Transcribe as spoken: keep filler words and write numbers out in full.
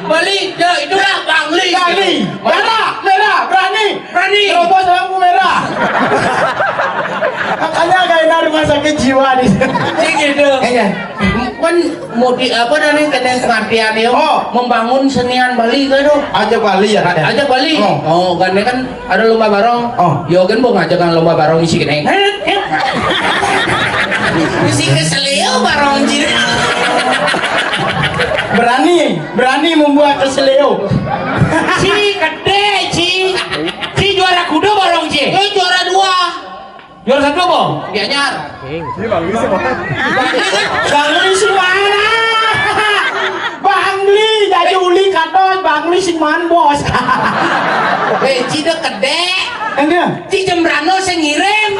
Bali, ya itulah Bangli. Bangli, merah, merah, berani. Berani. Terobos lampu merah. Makanya kayak rumah sakit jiwa di sini. Sih gitu. Iya. Kan mau di apa namanya, kena pengertian ya. Oh. Membangun senian Bali kan tuh. Aja Bali ya, Kak, ya? Aja Bali. Oh. Oh, kan ya kan ada lomba barong. Oh. Yo kan mau ngajakan lomba barong isi kena. Isi keselio barong jin. Berani, berani membuat keselio. Ci gede, Ci. Ci juara kuda barong, Ci. Yo juara dua. Juara satu apa? Gianyar. Bangli sing mana? Bangli, jadi uli kados, Bangli sing mana, Bos? Eh, Ci dek gede. Enggak. Ci Jembrano sing ngirim.